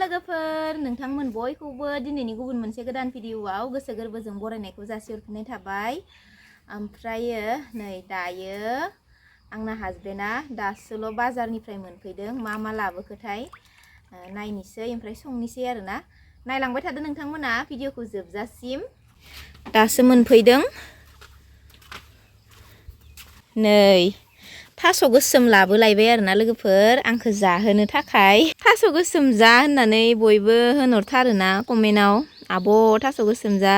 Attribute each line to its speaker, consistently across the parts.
Speaker 1: लोगोफोर नोंथांमोन बयखौबो दिनैनि गुबुन मोनसे गोदान भिडिअआव गोसो गोरबोजों बरायनायखौ जासिहरफिननाय थाबाय। ओमफ्रायो नै दायो आंना हासबेन्डआ दासोल' बाजारनिफ्राय मोनफैदों। मा लाबोखोथाय नायनोसै ओमफ्राय संनोसै आरोना। नायलांबाय थादो नोंथांमोना भिडिअखौ जोबजासिम। दासो मोनफैदों। नै थास' गोसोम लाबोलायबाय आरोना लोगोफोर आंखौ जाहोनो थाखाय। थास' गोसोम जा होननानै बयबो होनहरथारोना कमेन्टआव, आब' थास' गोसोम जा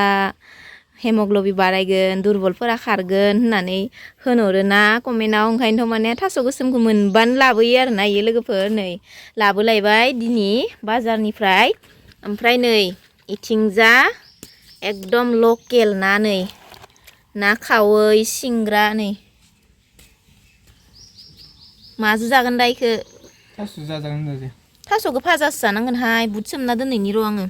Speaker 1: हेमग्ल'बिन बारायगोन, दुरबलफोरा खारगोन होननानै होनहरोना कमेन्टआव। ओंखायनोथ' माने थास' गोसोमखौ मोनबानो लाबोयो आरोना इयो लोगोफोर। नै लाबोलायबाय दिनै बाजारनिफ्राय। ओमफ्राय नै इथिंजा एकदम लकेल ना, नै ना खावै सिंग्रा। नै माजो जागोन दा इखो?
Speaker 2: थास' जाजागोन दे।
Speaker 1: थास'खौ भाजासो जानांगोनहाय, बुद सोमना दोननायनि र' आङो।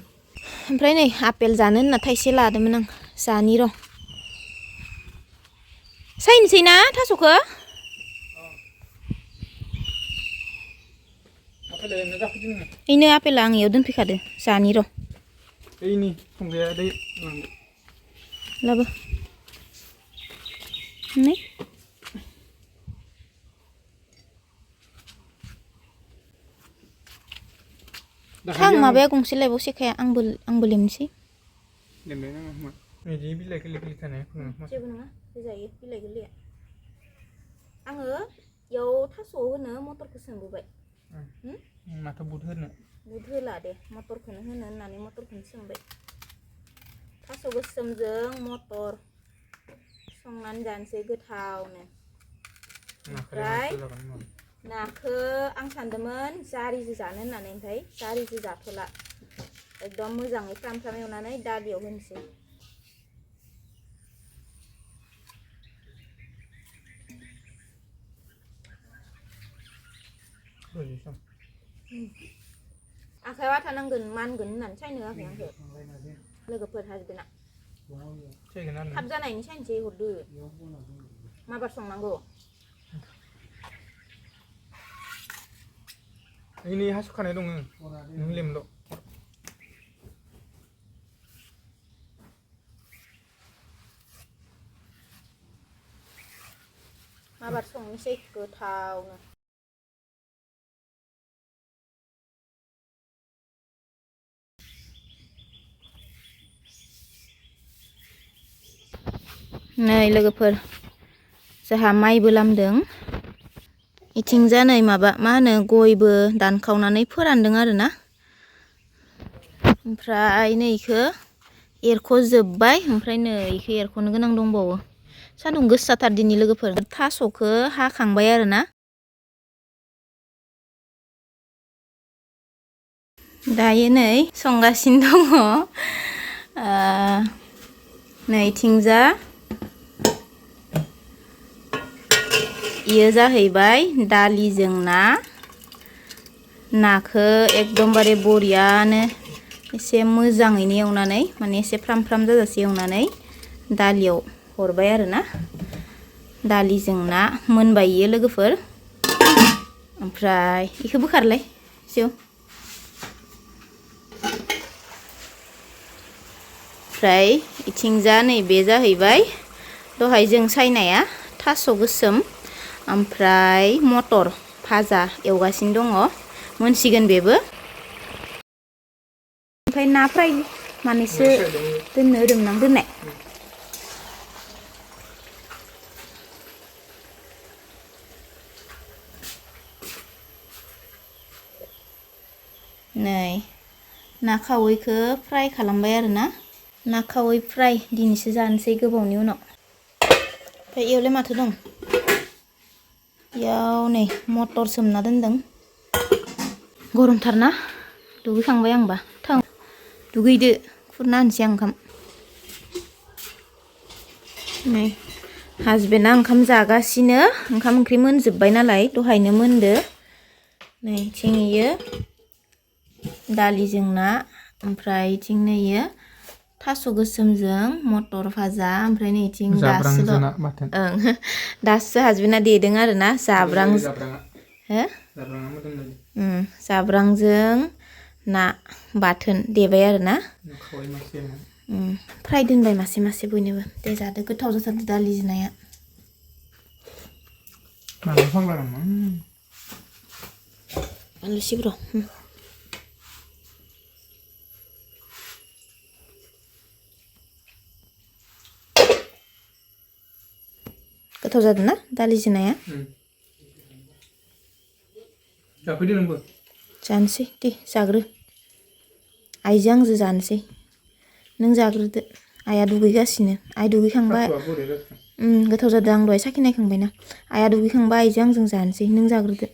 Speaker 1: ओमफ्राय नै आपेल जानो होनना थाइसे लादोंमोन आं, जानि र'। सायनोसै ना थास'खौ? इनो आपेला आं इयाव दोनफैखादो, जानि र'।
Speaker 2: ओइनि संग्राया दै
Speaker 1: लाबो। नै थां माबाया गंसे लायबाव सेखाया, आंबो लेमनोसै।
Speaker 2: लेमबाय नामा? बिदि बिलाइ गोरलै थानाया
Speaker 1: जेबो नङा, होजायो बिलाइ गोरलैया। आङो इयाव थास'आव होनो मटरखौ सोमबोबाय।
Speaker 2: माथो बुद होनो?
Speaker 1: बुद होला दे, मटरखौनो होनो होननानै मटरखौनो सोमबाय। थास' गोसोमजों मटर संनानै जानोसै गोथावनो। ओमफ्राय नाखौ आं सानदोंमोन जारिजों जानो होननानै, ओमफ्राय जारिजों जाथ'ला। एकदम मोजाङै फ्राम फ्राम एवनानै दालियाव होनोसै। आखाइयाव आथा नांगोन, मानगोन होननानै सायनो होआखै आंखौ लोगोफोर हासबेन्डआ। थाब जानायनि सायनोसै हरदो। माबार संनांगौ?
Speaker 2: इनि हासुखानाय दङ, नों लेमल'।
Speaker 1: माबार संनोसै गोथावनो। नै लोगोफोर जोंहा माइबो लामदों। इथिंजा नै माबा मा होनो गयबो दानखावनानै फोरानदों आरोना। ओमफ्राय नै इखौ एरख'जोब्बाय, ओमफ्राय नै इखौ एरख'नो गोनां दंबावो। सान्दुं गोसाथार दिनै लोगोफोर। थास'खौ हाखांबाय आरोना। दायो नै संगासिनो दङ। नै इथिंजा इयो जाहैबाय दालिजों ना। नाखौ एकदमबारे बरियानो एसे मोजाङैनो एवनानै, माने एसे फ्राम फ्राम जाजासे एवनानै दालियाव हरबाय आरोना। दालिजों ना मोनबाय इयो लोगोफोर। ओमफ्राय इखौ बोखारलाय जिउ। ओमफ्राय इथिंजा नैबे जाहैबाय दहाय जों सायनाया थास' गोसोम, ओमफ्राय मटर भाजा एवगासिनो दङ, मोनसिगोन बेबो। ओमफ्राय ना फ्राय मानैसो दोननो रोंनां दोननाय। नै ना खावैखौ फ्राय खालामबाय आरोना। ना खावै फ्राय दिनैसो जानोसै गोबावनि उनाव। ओमफ्राय इयावलाय माथो दं? इयाव नै मटर सोमना दोनदों। गरमथारना, दुगैखांबाय आंबा। थां दुगैदो, खुरना होनोसै आं ओंखाम। नै हासबेन्डआ ओंखाम जागासिनो। ओंखाम ओंख्रि मोनजोब्बाय नालाय, दहायनो मोनदो। नै इथिं इयो दालिजों ना, ओमफ्राय इथिं नै इयो थास' गोसोमजों मटर भाजा, ओमफ्राय नै इथिं दासो हासबेन्डआ देदों आरोना। जाब्रांजों ना बाथोन देबाय आरो ना
Speaker 2: खावै मासे
Speaker 1: फ्राय दोनबाय मासे मासे बयनोबो दे जादो गोथाव जाथारदो दालि जुनाया
Speaker 2: मानो फाग्ला दं
Speaker 1: बानलु सिब्र' गोथाव जादों ना दालि जुनाया
Speaker 2: जाफैदो नोंबो
Speaker 1: जानोसै दे जाग्रो आइजों आंजों जानोसै नों जाग्रोदो आइया दुगैगासिनो आइ दुगैखांबाय गोथाव जादों आं दहाय साखि नायखांबायना आइया दुगैखांबा आइजों आंजों जानोसै नों जाग्रोदो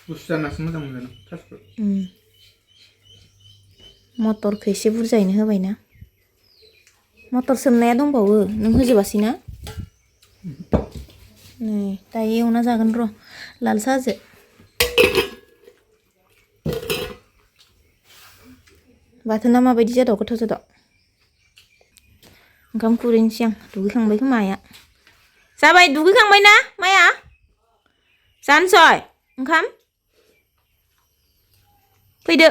Speaker 2: गुसु जानासो मोजां मोनो थासखौ
Speaker 1: मटरखौ एसे बुरजायैनो होबायना मटर सोमनाया दंबावो नों होजोबासै ना नै दायो एवना जागोन र' लाल साहाजों बाथोना माबायदि जादों गोथाव जादों ओंखाम खुरैनोसै आं दुगैखांबाय खोमा आइया जाबाय दुगैखांबाय ना माया जानोसै ओंखाम फैदो